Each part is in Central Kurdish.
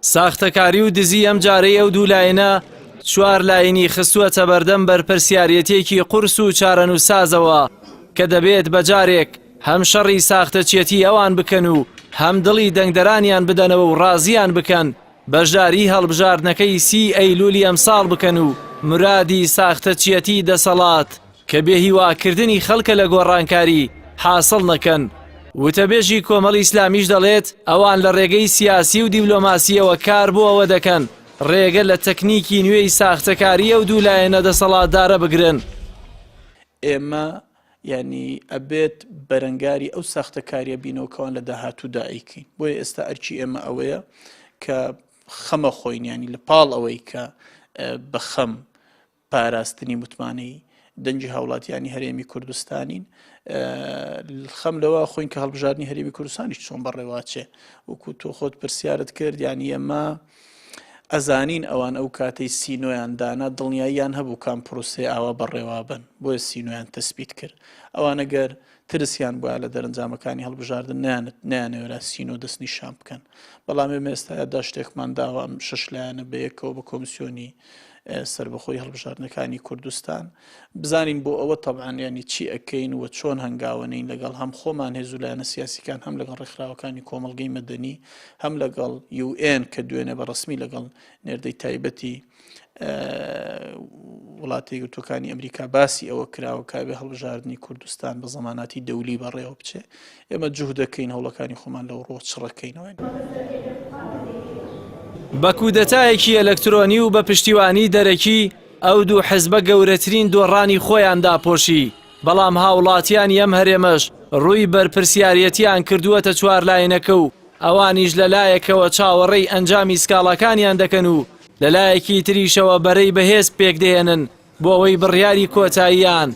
ساختەکاری و دزی ئەمجارەی ئەو دوو لایەنە چوار لایەنی خستووەتە بەردەم بەرپرسیارێتیەکی قورس و چارەنووسسازەوە کە دەبێت بەجارێک هەم شەڕی ساختەچیەتی ئەوان بکەن و هەم دڵی دەنگدەرانیان بدەنەوە و ڕازیان بکەن بەشداری هەڵبژاردنەکەی سی ئەیلولی ئەمساڵ بکەن و مرادی ساختەچیەتی دەسەڵات کە بێهیواکردنی خەڵکە لە گۆڕانکاری، حاسڵ نەکەن. وتەبێژی کۆمەڵی ئیسلامیش دەڵێت، ئەوان لە ڕێگەی سیاسی و دیبلۆماسییەوە کار بۆ ئەوە دەکەن ڕێگە لە تەکنیکی نوێی ساختەکاری ئەو دوو لایەنە دەسەڵاتدارە بگرن. ئێمە یانی ئەبێت بەرەنگاری ئەو ساختەکاریە بینەوە کەوان لە داهاتوودا ئەیکەین بۆیە ئێستا ئەرکی ئێمە ئەوەیە کە خەمە خۆین ینی لە پاڵ ئەوەی کە بە خەم پاراستنی متمانەی دەنگی هاوڵاتیانی هەرێمی کوردستانین خەم لەوە خۆین کە هەڵبژاردنی هەرێمی کوردستانیش چۆن بەڕێواچێ وەکو تۆ خۆت پرسیارت کرد یانی ئێمە ئەزانین ئەوان ئەو کاتەی سینۆیان دانا دڵنیاییان هەبوو کام پرۆسەی ئاوا بەڕێوابن بۆیە سینۆیان تەسبیت کرد ئەوان ئەگەر ترسیان بوایە لە دەرەنجامەکانی هەڵبژاردن نەیانت نەیانەوێرا سینۆ دەستنیشان بکەن بەڵام ئێمە ئێستا یادداشتێکمان داوە ئەم شەش لایەنە بەیەکەوە بە کۆمسیۆنی سەربەخۆی هەڵبژاردنەکانی کوردستان بزانین بۆ ئەوە تەبعەن یانی چی ئەکەین و چۆن هەنگاوەنین لەگەڵ هەم خۆمان هێز و لایەنە سیاسیکان هەم لەگەڵ ڕێکخراوەکانی کۆمەڵگەی مەدەنی هەم لەگەڵ UN کە دوێنێ بە ڕسمی لەگەڵ نێردەی تایبەتی وڵاتی یەکگرتووەکانی ئەمریکا باسی ئەوە کراوە کابێ هەڵبژاردنی کوردستان بە زەماناتی دەولی بەڕێوە بچێ ئێمە جوه دەکەین هەوڵەکانی خۆمان لەو ڕۆ چڕەکەینەوە. بە کودەتایەکی ئەلەکترۆنی و بە پشتیوانی دەرەکی ئەو دوو حزبە گەورەترین دۆڕانی خۆیان داپۆشی، بەڵام هاوڵاتیانی ئەم هەرێمەش ڕووی بەرپرسیاریەتیان کردووەتە چوارلایەنەکە و ئەوانیش لە لایەکەوە چاوەڕێی ئەنجامی سکاڵاکانیان دەکەن و لە لایەکی تریشەوە بەرەی بەهێز پێکدەهێنن بۆ ئەوەی بڕیاری کۆتاییان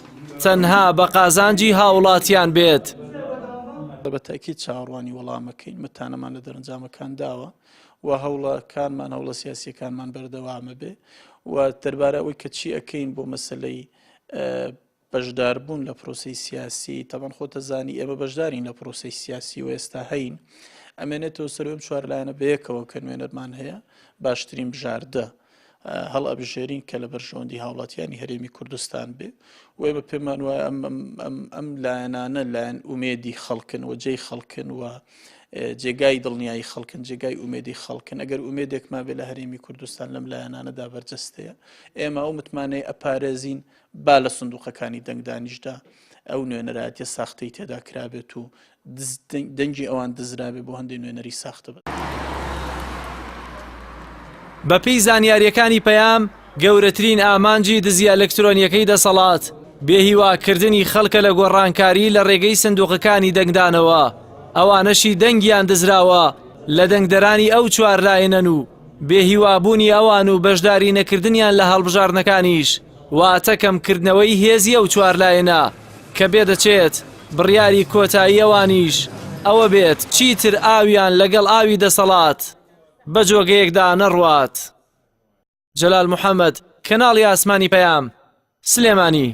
تەنها بە قازانجی هاوڵاتیان بێت. بە تەئکید چاوەڕوانی وەڵامەکەین، متانەمان لە دەرەنجامەکان داوە و هەوڵەکانمان، هەوڵە سیاسییەکانمان بەردەوامە بێ و دەربارە ئەوەی کە چی ئەکەین بۆ مەسەلەی بەشداربوون لە پرۆسەی سیاسی، تەبعەن خۆت ئەزانی ئێمە بەشدارین لە پرۆسەی سیاسی و ئێستا هەین، ئەمێنێتەوە سەر ئەم چوار لایەنە بەیەکەوە کە نوێنەرمان هەیە باشترین بژاردە هەڵئەبژێرین کە لە بەرژەوەندی هاوڵاتیانی هەرێمی کوردستان بێ و ئێمە پێمان وایە ئەم ئەم ئەم لایەنانە لایەن ئومێدی خەڵکن و جێی خەڵکن و جێگای دڵنیایی خەڵکن جێگای ئومێدی خەڵکن ئەگەر ئومێدێکمان بێ لە هەرێمی کوردستان لەم لایەنانەدا بەرجەستەیە ئێمە ئەو متمانەی ئەپارێزین با لە سندوقەکانی دەنگدانیشدا ئەو نوێنەرایەتیە ساختەی تێدا کرابێت و دەنگی ئەوان دزرابێ بۆ هەندێ نوێنەری ساختە بن. بەپێی زانیارییەکانی پەیام، گەورەترین ئامانجی دزییە ئەلکترۆنییەکەی دەسەڵات، بێهیواکردنی خەڵکە لە گۆڕانکاری لە ڕێگەی سندوقەکانی دەنگدانەوە، ئەوانەشی دەنگیان دزراوە لە دەنگدەرانی ئەو چوار لایەنەن و بێهیوابوونی ئەوان و بەشداری نەکردنیان لە هەڵبژاردنەکانیش واتە کەمکردنەوەی هێزی ئەو چوار لایەنە کە پێدەچێت بڕیاری کۆتایی ئەوانیش ئەوە بێت چیتر ئاویان لەگەڵ ئاوی دەسەڵات بە جۆگەیەکدا نەڕوات. جەلال محەمەد، کەناڵی ئاسمانی پەیام، سلێمانی.